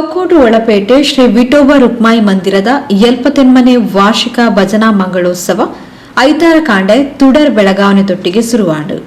Thokkottu ಒಳಪೇಟೆ Shri Vithoba Rukmai ಮಂದಿರದ ಎಲ್ಪತೆನ್ಮನೆ ವಾರ್ಷಿಕ ಭಜನಾ ಮಂಗಳೋತ್ಸವ ಐತಾರ ಕಾಂಡೆ ತುಡರ್ ಬೆಳಗಾವನೆ ತೊಟ್ಟಿಗೆ ಸುರುವಾಂಡು.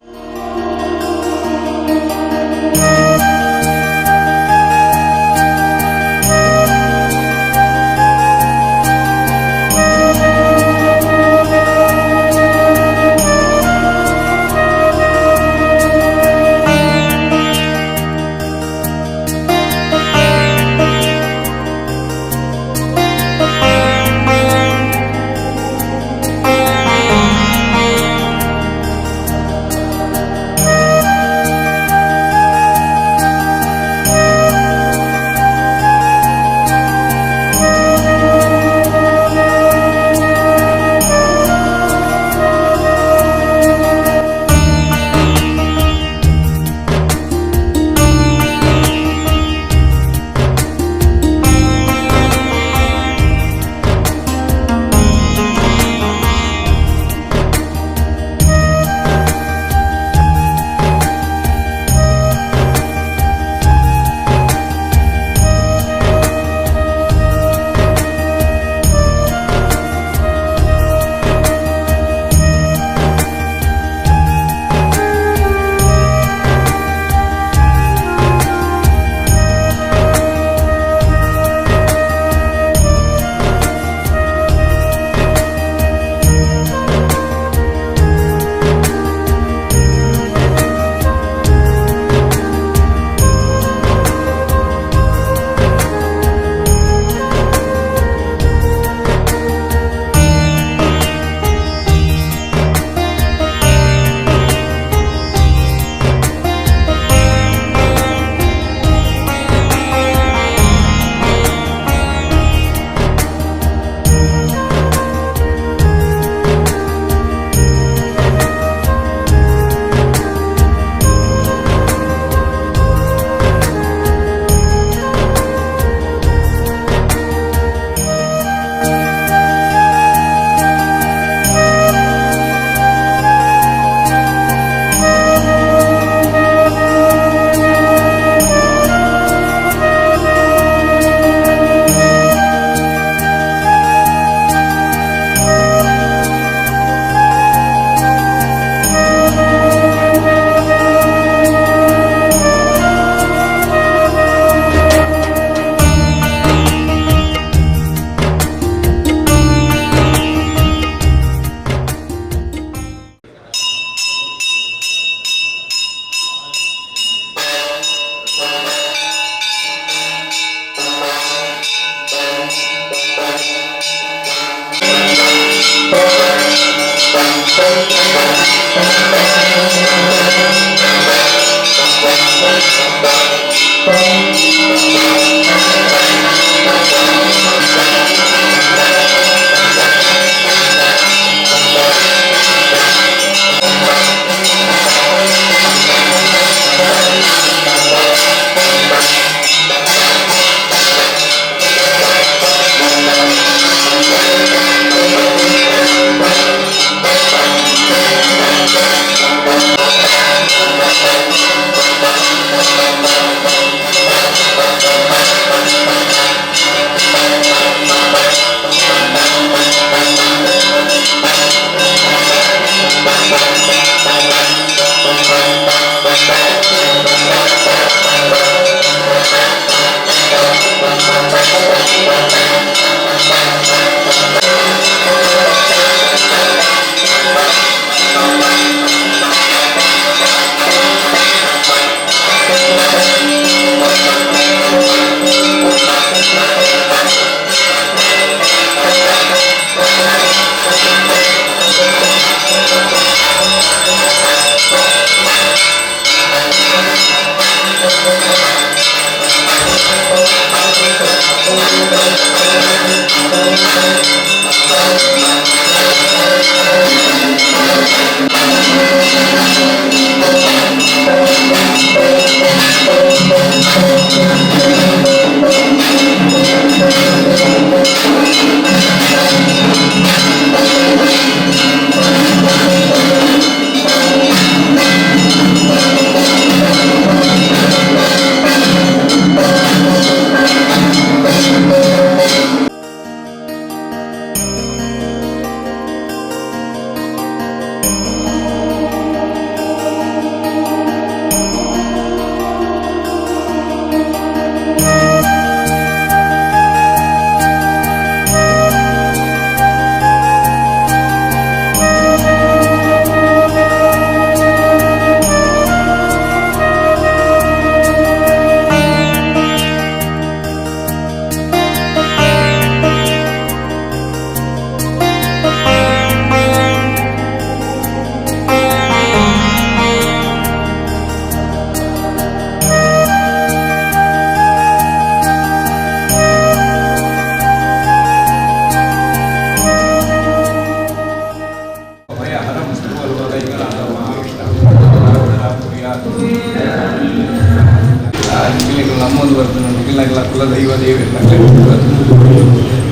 ನಿಖಿಲ್ನಗಲ ಕುಲದೈವ ದೇವೆರ್ನ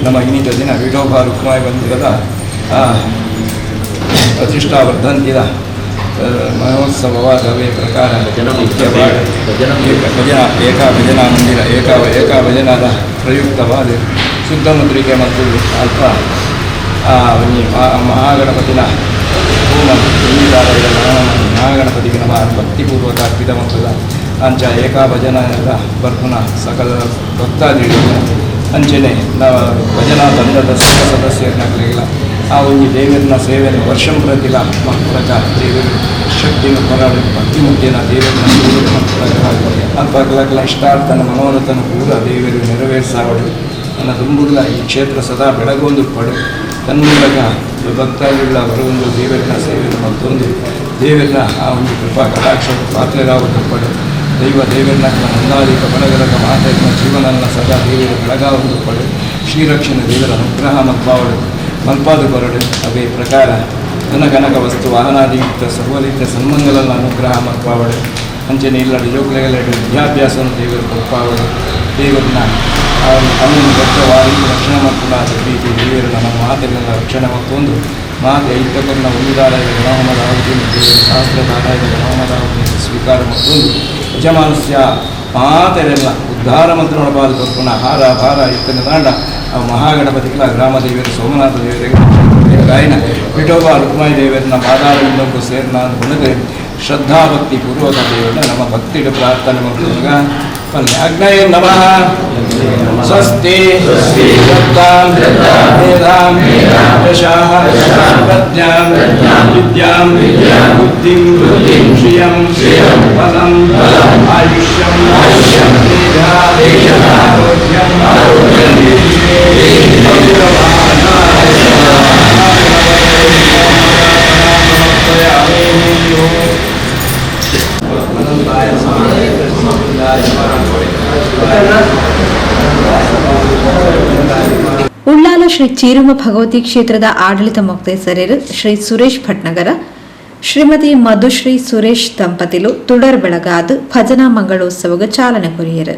ನಮ್ಮ ಇನ್ನಿತ ದಿನ ವಿಠೋಬ ರುಕ್ಮಾಯಿ ಮಂದಿರದ ಪ್ರತಿಷ್ಠಾ ವರ್ಧಂತಿದ ಮಹೋತ್ಸವವಾದ ಪ್ರಕಾರ ಭಜನಾ ಏಕಾ ಭಜನಾ ಮಂದಿರ ಏಕಾ ಏಕಾ ಭಜನಾದ ಪ್ರಯುಕ್ತವಾದ ಶುದ್ಧ ಮುದ್ರಿಕೆ ಮತ್ತು ಅಲ್ಪ ಮಹಾಗಣಪತಿನ ಹೋಮ ಮಹಾಗಣಪತಿಗೆ ನಮ ಭಕ್ತಿಪೂರ್ವಕ ಅರ್ಪಿತ ಮಂತ್ರದ ಅಂಚ ಏಕಾ ಭಜನಾದ ಬರ್ಪುನ ಸಕಲ ಭಕ್ತಾದಿಗಳಿಗೆ ಅಂಚನೆ ನಾವು ಭಜನಾ ತಂಡದ ಸಕಲ ಸದಸ್ಯರನ್ನಾಗಲಿಲ್ಲ ಆ ಒಂದು ದೇವರನ್ನ ಸೇವೆಯನ್ನು ವರ್ಷಂ ಪ್ರತಿಲ ಮಕ್ಕಳಕ ದೇವರು ಶಕ್ತಿಯನ್ನು ಕೊರಾಡು ಭಕ್ತಿ ಮುಖ್ಯನ ದೇವರನ್ನ ಸೇವೆ ಮಕ್ಕಳಕ ಅಲ್ಪಕಲಕಲ ಇಷ್ಟಾರ್ಥನ ಮನೋರಥನ ಪೂರ ದೇವರು ನೆರವೇರಿಸಾವಡು ನನ್ನ ತುಂಬುಗಳ ಈ ಕ್ಷೇತ್ರ ಸದಾ ಬೆಳಗೊಂದು ಪಡು ತನ್ಮೂಲಕ ಭಕ್ತಾದಿಗಳ ಬರುವೊಂದು ದೇವರನ್ನ ಸೇವೆಯನ್ನು ಮತ್ತೊಂದು ದೇವರನ್ನ ಆ ಒಂದು ಕೃಪಾ ಕಟಾಕ್ಷ ಪಾತ್ರರಾಗುತ್ತ ಪಡು ದೈವ ದೇವರನ್ನ ನಂದಾದಿಕ ಬಲಗಲಕ ಮಾತೆಯ ಜೀವನನ್ನ ಸದಾ ದೇವರ ಬೆಳಗಾವೊಂದು ಪಡು ಶ್ರೀರಕ್ಷಣೆ ದೇವರ ಅನುಗ್ರಹ ಮಲ್ಪಾವಡು ಮಲ್ಪಾದು ಬರಡು. ಅದೇ ಪ್ರಕಾರ ಧನ ಕನಕ ವಸ್ತು ವಾಹನಾದಿಯುಕ್ತ ಸರ್ವರೀತಿಯ ಸನ್ಮಂಗಲನ ಅನುಗ್ರಹ ಮಲ್ಪಾವಡು. ಅಂಚನೆ ಇಲ್ಲ ಜೋಕುಲೆಗಳ ವಿದ್ಯಾಭ್ಯಾಸವನ್ನು ದೇವರು ಮಲ್ಪಾವಡು. ದೇವರನ್ನ ಆ ಒಂದು ಕಣ್ಣನ್ನು ದತ್ತವಾಗಿ ರಕ್ಷಣೆ ಮಕ್ಕಳಾದ ಪ್ರೀತಿ ದೇವರು ನಮ್ಮ ಮಾತೆಗಳ ರಕ್ಷಣೆ ಮತ್ತೊಂದು ಮಾತೆ ಐತಕರ್ಣ ಉಳಿದಾಲಯ ಗಣಹೋಮದ ಆಹುತಿಯನ್ನು ದೇವರ ಸಹಸ್ರಧಾರಾಯ ಗಣಹೋಮದ ಆಹುತಿಯನ್ನು ಸ್ವೀಕಾರ ಮತ್ತೊಂದು ಯಜಮಾನಸ್ಯ ಮಾತೆರೆಲ್ಲ ಉದ್ಧಾರ ಮಂತ್ರಗಳ ಕೊರ್ಪುನ ಹಾರ ಭಾರ ಇತ್ತನ ದಾಂಡ ಆ ಮಹಾಗಣಪತಿಗಳ ಗ್ರಾಮ ದೇವರು ಸೋಮನಾಥ ದೇವರಿಗೆ ಗಾಯನ ವಿಠೋಬ ರುಕ್ಮಾಯಿ ದೇವರನ್ನ ಪಾದಾರವಿಂದಕ್ಕೂ ಸೇರ್ನ ಗುಣಕ್ಕೆ ಶ್ರದ್ಧಾಭಕ್ತಿ ಪೂರ್ವಕ ದೇವರನ್ನ ನಮ್ಮ ಭಕ್ತಿಗೆ ಪ್ರಾರ್ಥನೆ ಮಾಡುವಾಗ ಅಗ್ನಯೇ ನಮಃ. ಸ್ವಸ್ತಿ ದತ್ತಾಂ ವೇದಾಂ ಯಶಃ ಪ್ರಜ್ಞಾಂ ವಿದ್ಯಾಂ ಬುದ್ಧಿಂ ಶ್ರಿಯಂ ಬಲಂ ಆಯುಷ್ಯಂ ತೇಜ ಆರೋಗ್ಯಂ ಉಳ್ಳಾಲ ಶ್ರೀ ಚೀರುಮ ಭಗವತಿ ಕ್ಷೇತ್ರದ ಆಡಳಿತ ಮೊಕ್ತೇಸರರು ಶ್ರೀ ಸುರೇಶ್ ಭಟ್ನಗರ, ಶ್ರೀಮತಿ ಮಧುಶ್ರೀ ಸುರೇಶ್ ದಂಪತಿಲು ತುಡರ್ ಬೆಳಗಾದು ಭಜನಾ ಮಂಗಳೋತ್ಸವಕ್ಕೆ ಚಾಲನೆ ಕೊರಿಯರು.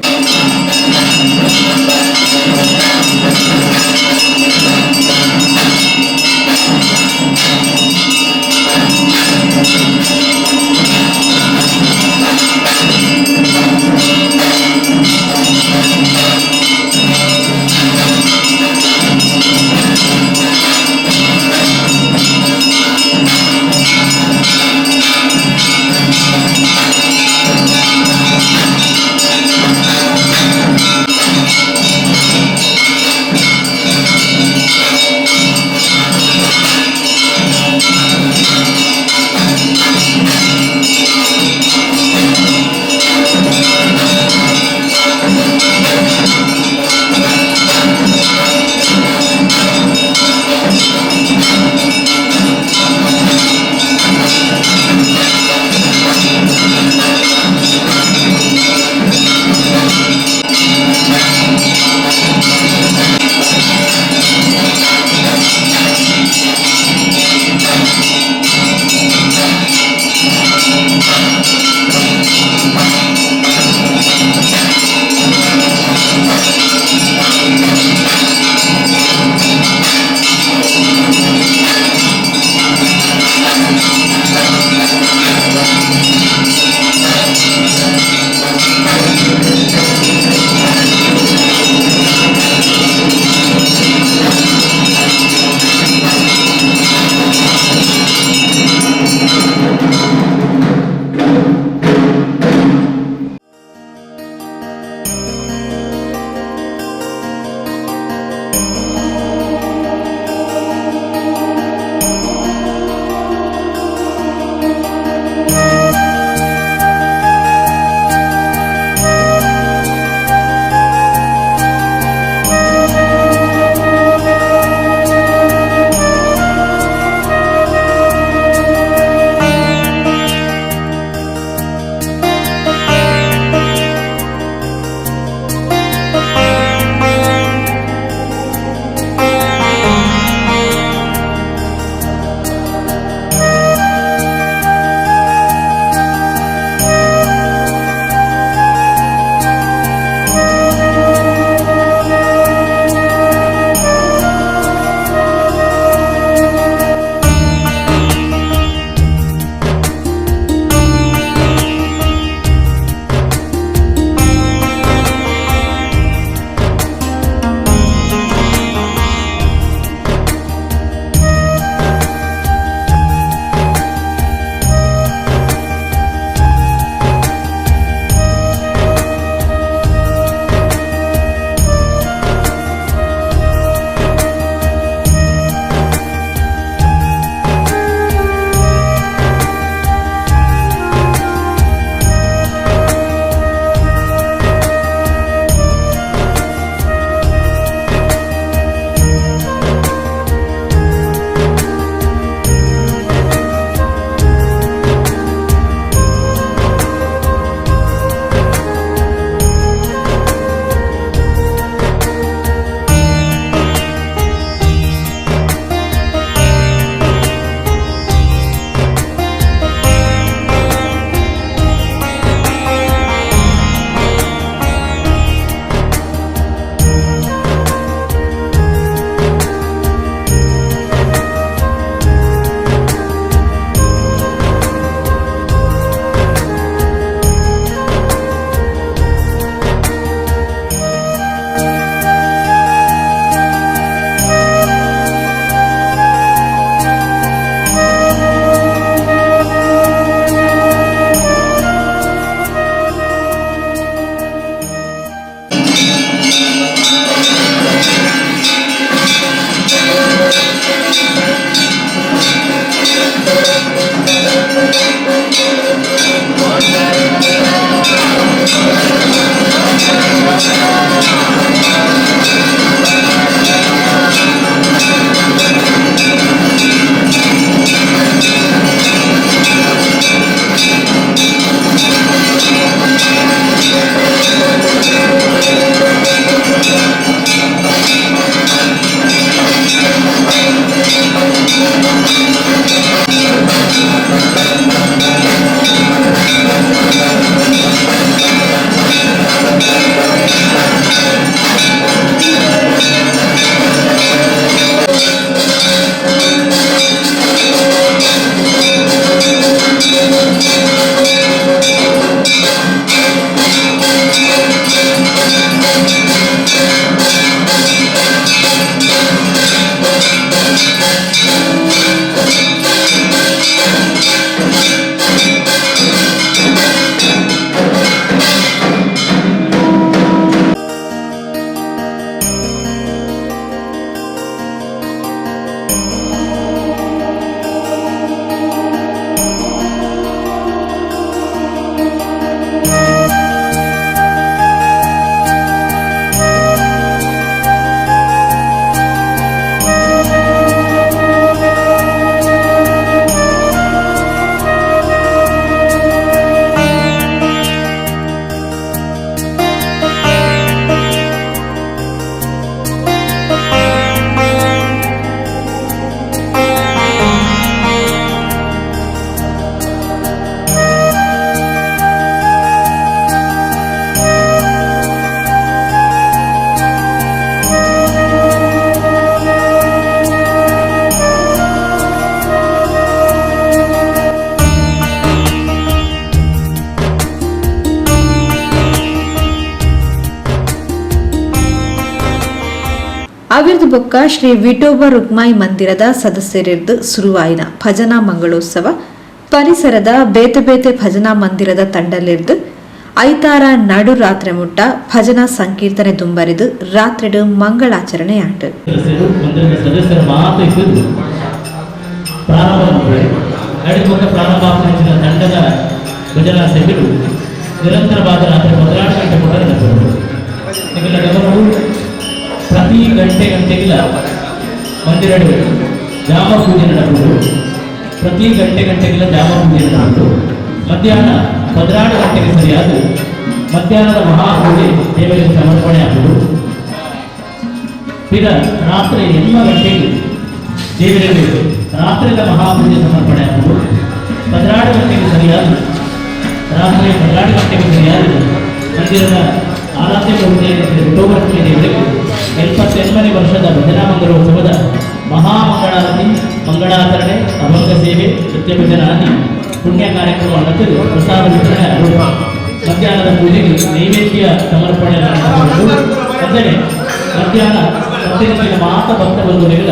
ಅವಿರ್ದು ಬೊಕ್ಕ ಶ್ರೀ ವಿಠೋಬ ರುಕ್ಮಾಯಿ ಮಂದಿರದ ಸದಸ್ಯರಿರ್ದು ಸುರುವಾಯಿನ ಭಜನಾ ಮಂಗಳೋತ್ಸವ ಪರಿಸರದ ಬೇತೆ ಬೇತೆ ಭಜನಾ ಮಂದಿರದ ತಂಡಲಿರ್ದು ಐತಾರ ನಡು ರಾತ್ರಿ ಮುಟ್ಟ ಭಜನಾ ಸಂಕೀರ್ತನೆ ದುಂಬರಿದು ರಾತ್ರಿಡು ಮಂಗಳಾಚರಣೆಯಾಂಡು. ಸದಸ್ಯರು, ಮಂದಿರದ ಸದಸ್ಯರ ಮಾತ್ರ ಇದ್ದು ಪ್ರಾರಂಭ ಮಾಡ್ತಾರೆ. ನಡೆದ ಪ್ರಾರಂಭ ಆಗ್ತಿದ್ದ ತಂಡದ ಭಜನಾ ಸೇವೆಗಳು ನಿರಂತರವಾದ ರಾತ್ರಿ 12 ಗಂಟೆ ಕೂಡ ನಡೆಸಬಹುದು. ನಿಮ್ಮೆಲ್ಲ ಗಮನವು, ಪ್ರತಿ ಗಂಟೆ ಗಂಟೆಗಿಲ್ಲ ಮಂದಿರ ಜಾಮ ಪೂಜೆ ನಡೆಸುವುದು. ಪ್ರತಿ ಗಂಟೆ ಗಂಟೆಗೆಲ್ಲ ಜಾಮ ಪೂಜೆ ನಡೆಸುವುದು. ಮಧ್ಯಾಹ್ನ 12 ಗಂಟೆಗೆ ಸರಿಯಾದ ಮಧ್ಯಾಹ್ನದ ಮಹಾಪೂಜೆ ದೇವರಿಗೆ ಸಮರ್ಪಣೆ ಆಗುವುದು. ಈಗ ರಾತ್ರಿ 8 ಗಂಟೆಗೆ ದೇವರಿಗೆ ರಾತ್ರಿಯ ಮಹಾಪೂಜೆ ಸಮರ್ಪಣೆ ಆಗುವುದು. 12 ಗಂಟೆಗೆ ಸರಿಯಾದ, ರಾತ್ರಿ 12 ಗಂಟೆಗೆ ಸರಿಯಾದ ಮಂದಿರದ ಆರಾಧ್ಯ ವಿಠೋಬ ದೇವರಿಗೆ 78ನೇ ವರ್ಷದ ಭಜನಾ ಮಂಗಳೋತ್ಸವದ ಮಹಾಮಂಗಳಾರತಿ, ಮಂಗಳಾಚರಣೆ, ಅಭಂಗ ಸೇವೆ, ನೃತ್ಯ ಭಜನಾದಿ ಪುಣ್ಯ ಕಾರ್ಯಕ್ರಮ ನಡೆದು ಪ್ರಸಾದ ವಿತರಣೆ ಆಗುವುದು. ಮಧ್ಯಾಹ್ನದ ಪೂಜೆಗೆ ನೈವೇದ್ಯ ಸಮರ್ಪಣೆ ನಡೆಸುವುದು. ಅಂದರೆ ಮಧ್ಯಾಹ್ನ ಪ್ರತಿನಿತ್ಯ ಮಾತ ಭಕ್ತ ಬಂಧುಗಳ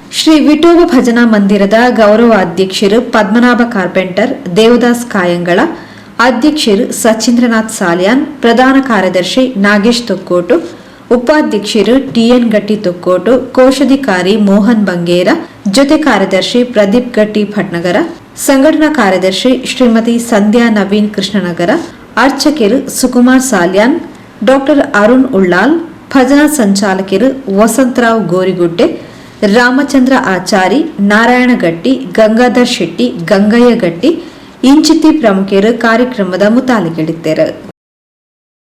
Shri Vithoba ಭಜನಾ ಮಂದಿರದ ಗೌರವ ಅಧ್ಯಕ್ಷರು ಪದ್ಮನಾಭ ಕಾರ್ಪೆಂಟರ್, ದೇವದಾಸ್ ಕಾಯಂಗಳ, ಅಧ್ಯಕ್ಷರು ಸಚೀಂದ್ರನಾಥ್ ಸಾಲಿಯಾನ್, ಪ್ರಧಾನ ಕಾರ್ಯದರ್ಶಿ ನಾಗೇಶ್ ತೊಕ್ಕೋಟು, ಉಪಾಧ್ಯಕ್ಷರು ಟಿಎನ್ ಗಟ್ಟಿ ತೊಕ್ಕೋಟು, ಕೋಶಾಧಿಕಾರಿ ಮೋಹನ್ ಬಂಗೇರ, ಜೊತೆ ಕಾರ್ಯದರ್ಶಿ ಪ್ರದೀಪ್ ಗಟ್ಟಿ ಭಟ್ನಗರ, ಸಂಘಟನಾ ಕಾರ್ಯದರ್ಶಿ ಶ್ರೀಮತಿ ಸಂಧ್ಯಾ ನವೀನ್ ಕೃಷ್ಣನಗರ, ಅರ್ಚಕರು ಸುಕುಮಾರ್ ಸಾಲಿಯಾನ್, ಡಾಕ್ಟರ್ ಅರುಣ್ ಉಳ್ಳಾಲ್, ಭಜನಾ ಸಂಚಾಲಕರು ವಸಂತರಾವ್ ಗೋರಿಗುಡ್ಡೆ, ರಾಮಚಂದ್ರ ಆಚಾರಿ, ನಾರಾಯಣ ಗಟ್ಟಿ, ಗಂಗಾಧರ್ ಶೆಟ್ಟಿ, ಗಂಗಯ್ಯ ಗಟ್ಟಿ ಇಂಚಿತ್ತಿ ಪ್ರಮುಖರು ಕಾರ್ಯಕ್ರಮದ ಮುತಾಲಿಕೆಡಿದ್ದರು.